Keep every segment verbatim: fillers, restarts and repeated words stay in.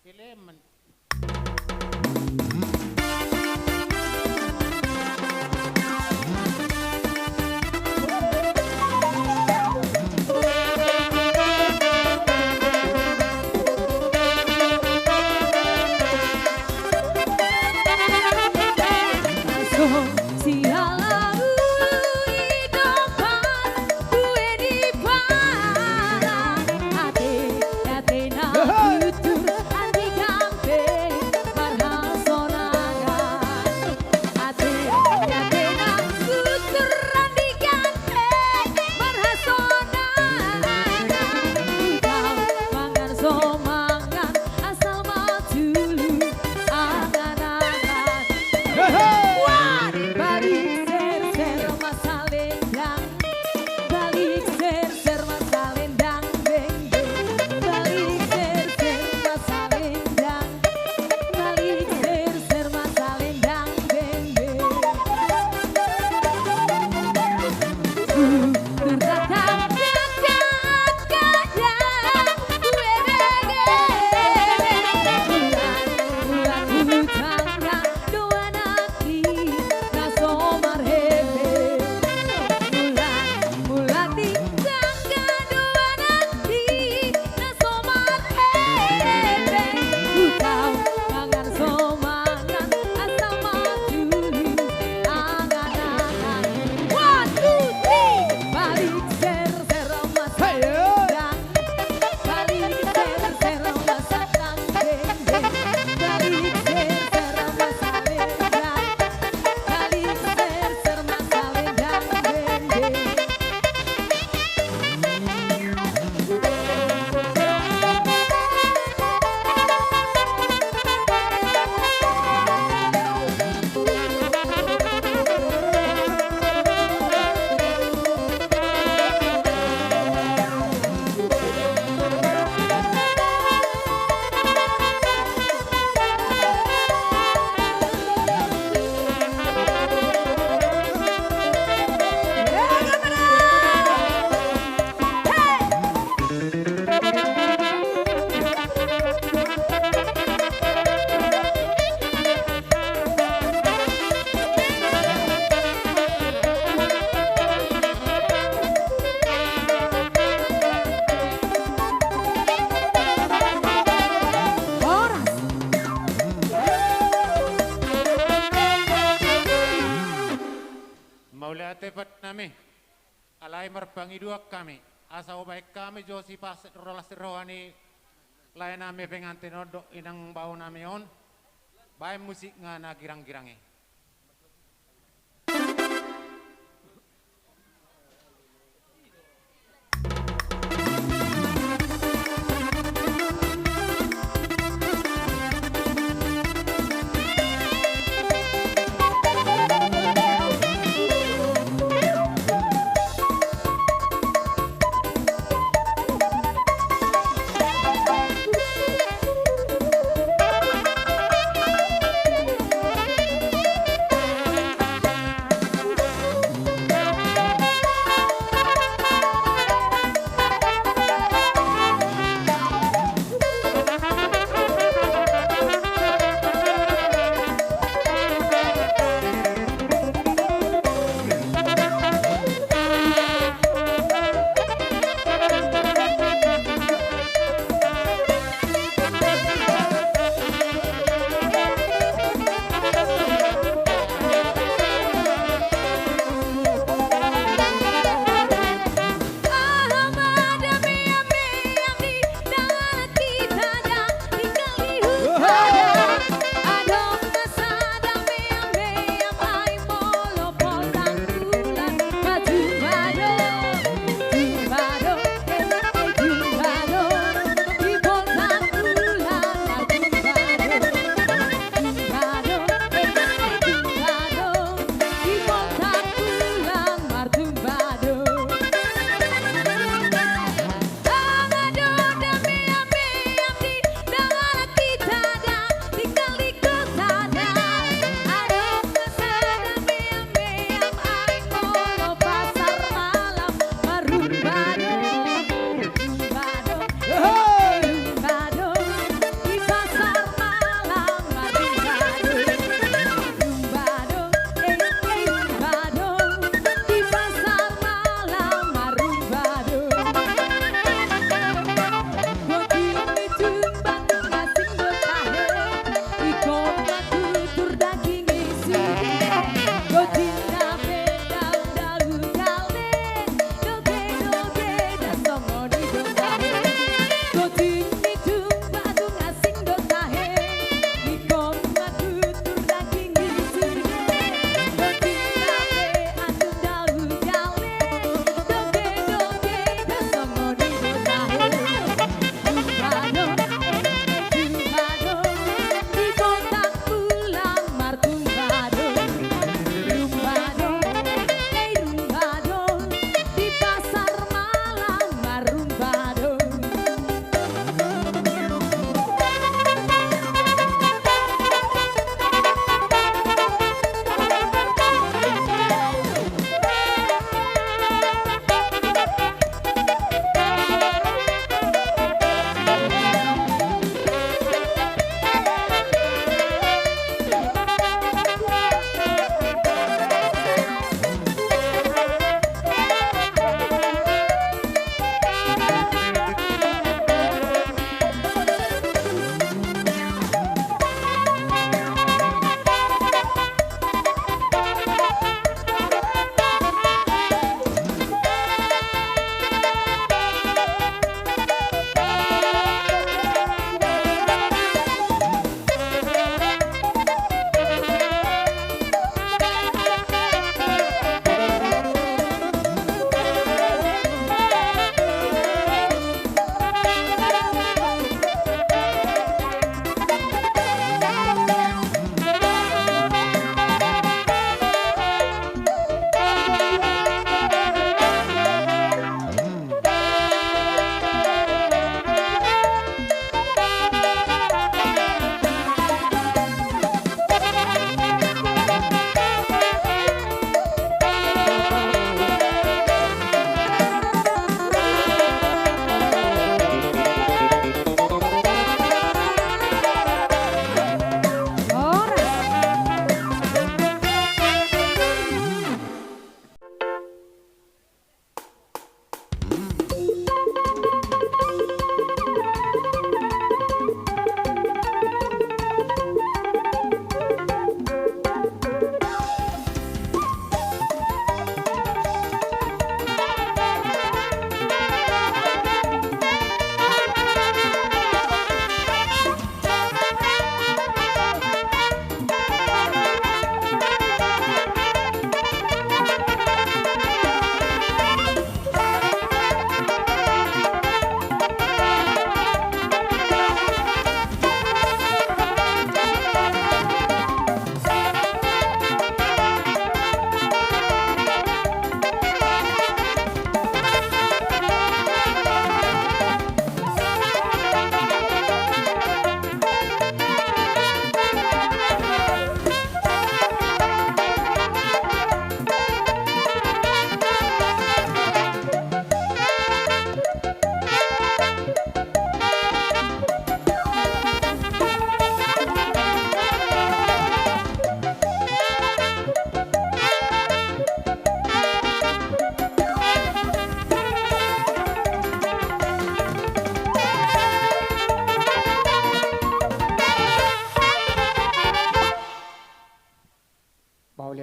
Elemen. Mauliate, Patnami. Alai marpangidoan hami, asa hubaen hami jo sipaset ro las ni roha ni laenami pengantin on dohot inang baonami on, baen musik nga na girang-girang i.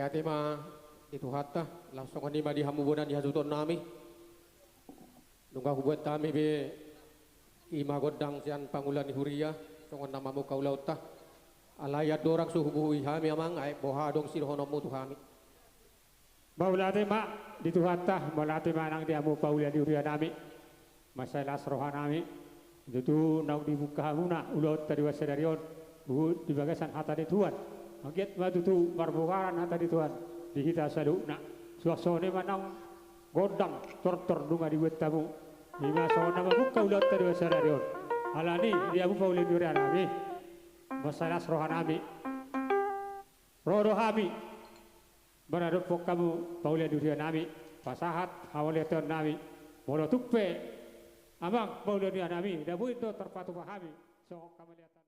Mauliate ma di Tuhanta, laos songon i ma di hamu bona ni hasuhuton nami. Nunga hubuat hami be i ma gondang sian pangula ni huria, songon na mamungka ulaonta. Alai andorang so hubuhi hami amang, ai boha adong sidohononmu tu hami? Mauliate ma di Tuhanta, mauliate ma nang di hamu pangula ni huria nami. Mansai las roha nami, tutu naung dibuka hamuna ulaonta di bagasan sadari on, huhut di bagasan hata ni Tuhan. Anggiat ma tutu marboharan hata ni Tuhan di hita saluhutna. Suang songon i ma naung gondang tortor nunga dibuat hamu. I ma songon na mamungka ulaonta di bagasan sadari on. Alani di hamu pangula ni huria nami, mansai las roha nami. Ro do hami maradophon hamu pangula ni huria nami, pasahat hamauliateon nami. Molo tung pe amang pangula ni huria nami, na boi do tarpatupa hami songon hamauliateon.